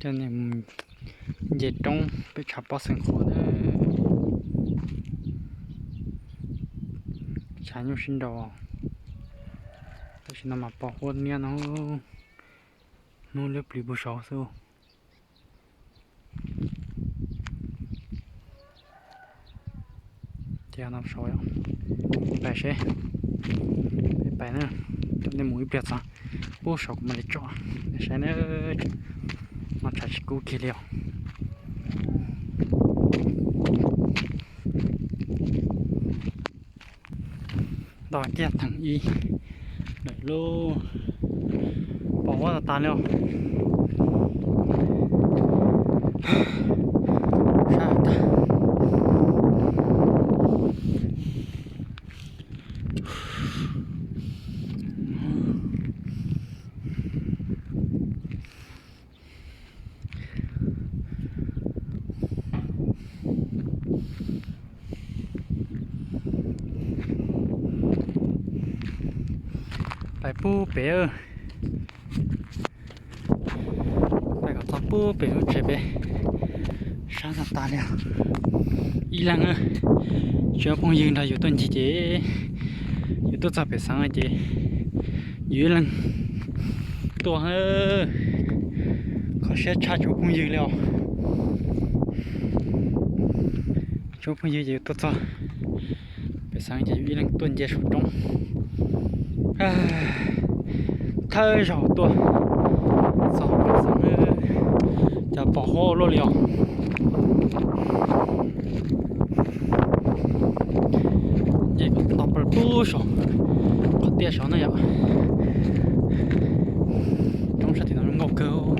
Coj nej mus nce roob pem tshav pob xeem qhuav na. Tshav nyuj sib nraus, tam sim no mas pos huab niab no, hnub liab pliv puag saud xwb. Ces no saud, pais seb, pais na, coj nej mus ib pliag txog puag saud kuv mam li tso nej saib na. No tshav tsis kub kiag li os. Nto kiag theem ib lawm lauj. Pos huab tas tas li os. Sab tag. Pais pub pem, pais kom txog pub pem lub tsev pem, sab tag tas li. Ib leeg, tsis muaj phooj ywg nrog yus tuaj ncig ces yus tuaj txog pem xeev ces yus ib leeg tuaj. Kho siab tshaj tsis muaj phooj ywg li os. Tsis muaj phooj ywg ces yus tuaj txog pem xeev ces yus ib leeg tuaj nce saum roob. Thawj zaug tuaj txog pem xeev, cas pos huab ua luaj li os. Nce kom tau plaws pub saum qhov tiaj saud na yom. Roob sab tim no zoo nkauj kawg.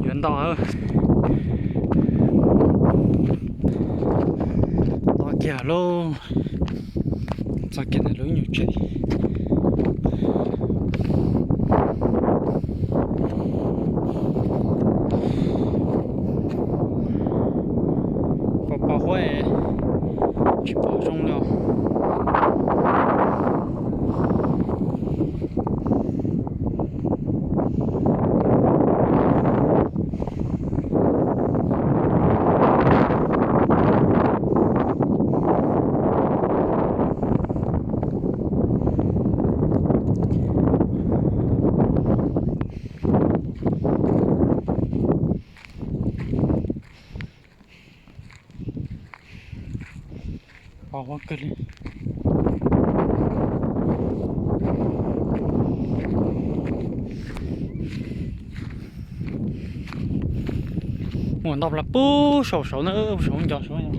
Yuav nto, nto kiag lauj, txog kiag ntawm lub nyuag tsev. Pos pos huab, tsis pom zoo li os. Pos huab kawg li. Mus nto plaws pub saum saud na, saud ncov saud.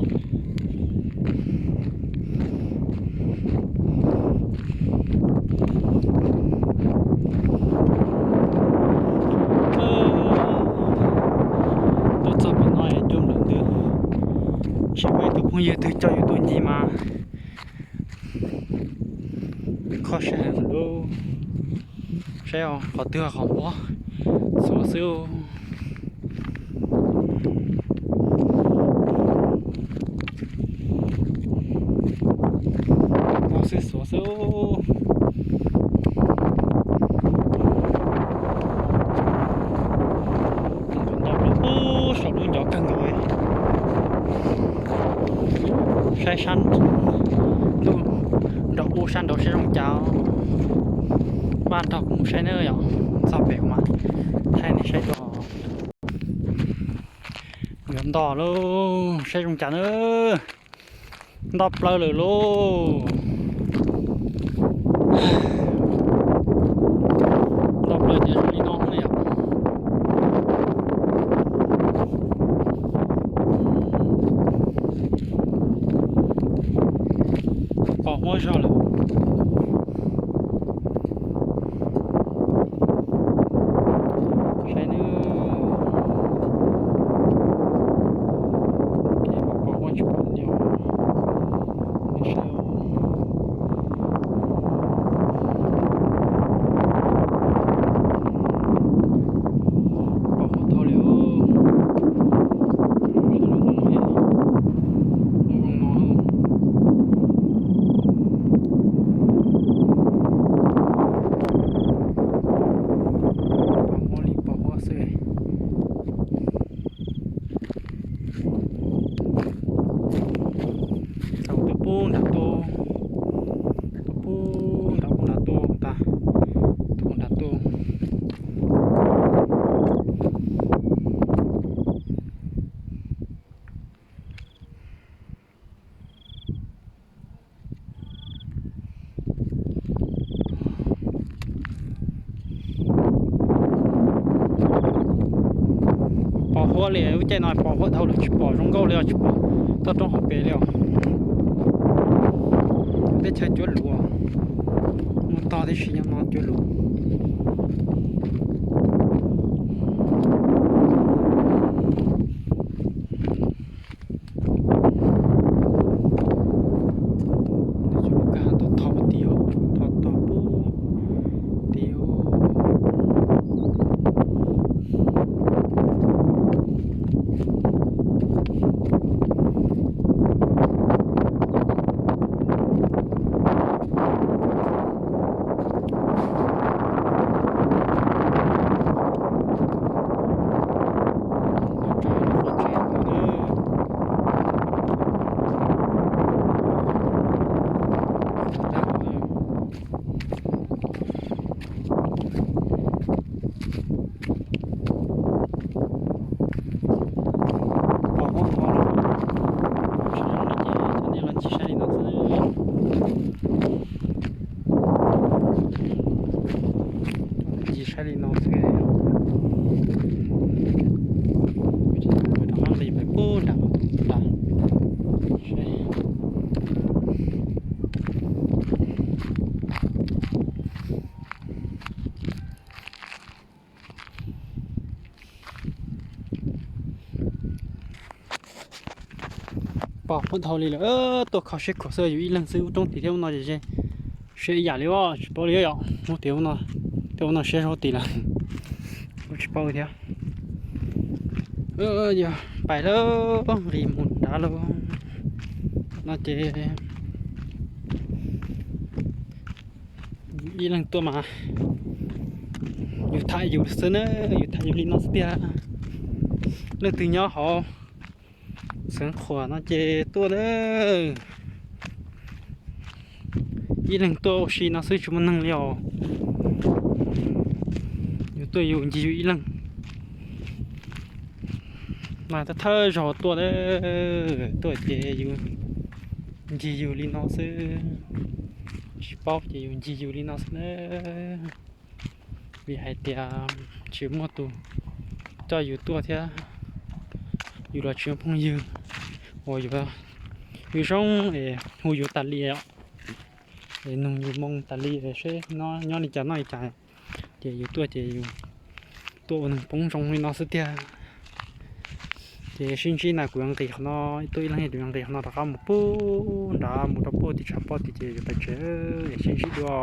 Tuaj txog pem no cua nplawm ntws, tsis muaj ib tug phooj ywg twg coj yus tuaj ncig mas kho siab heev lawm. Saib qhov twg qhov npog xuav xwb. Npog xwb xuav xwb. Nto plaws pub saum lub ncov kawg nkaus. Saib sab ntuj nraum ub sab nraud saib zoo cas. Vaj nrog kuv mus saib na yom, txog pem kuv mam thaij nej saib dua. Yuav nto lauj, saib zoo cas na. Nto plaws lawm lauj. Nto plaws ces zoo li no na yom. Pos huab zog lawm. Saib nawb. Pos huab tsis pom li os. Saib, pos huab tag li os. Saib lub hnub thiab, lub zoo no. Pub nrad tuaj, pub nrad, pub nrad tuaj tas, pub nrad tuaj. Pos huab li, lub caij no pos huab dhau lawm, tsis pom zoo nkauj li os, tsis pom toj roob hauv pes li os. Teb chaws cuab luv, muaj tog tib si, nyob no cuab luv. Tog tog pub tim. Pos huab dhau lawm, tsis zoo li ces cov neeg los ncig saib li no xwb. Ncig saib li no xwb. Rov qab nqis pais pub nram tas. Pos huab dhau li lawm, tuaj kho siab khuav xwb, yus ib leeg xwb, ub roob tid thiab ub no ces siab ib yam li os, tsis paub li yom. Ub tid, tej ub no siab zog tid lawm, kuv tsis paub thiab. Yog pais lawm, nqis mus nrad lawm no ces ib leeg tuaj mas yus tham yus xwb na, yus tham yus li no xwb tiag. Leej twg nyob hauv Xeev Khuam no ces tuaj na, ib leeg tuaj ua si no xwb tsis muaj neeg li os. Yus tuaj yus ncig yus ib leeg. Mas thawj thawj zaug tuaj, tuaj ces yus ncig yus li no xwb, tsis paub ces yus ncig yus li no xwb na. Vim hais tias tsis muaj tus coj yus tuaj thiab, yus los tsis muaj phooj ywg uas yus, yus zoo es hu yus tas li, es nug yus moo tas li seb nyob li cas noj li cas. Ces yus tuaj ces yus tuaj ua neeg poob zoo li no xwb tiag. Ces sib ntsib na, kuv yuav nqis qhov no, tuaj ib leeg yuav nqis qhov no rov qab mus pub nrad mus rau puag tim tshav pob tid ces yuav pais tsev, sib ntsib dua.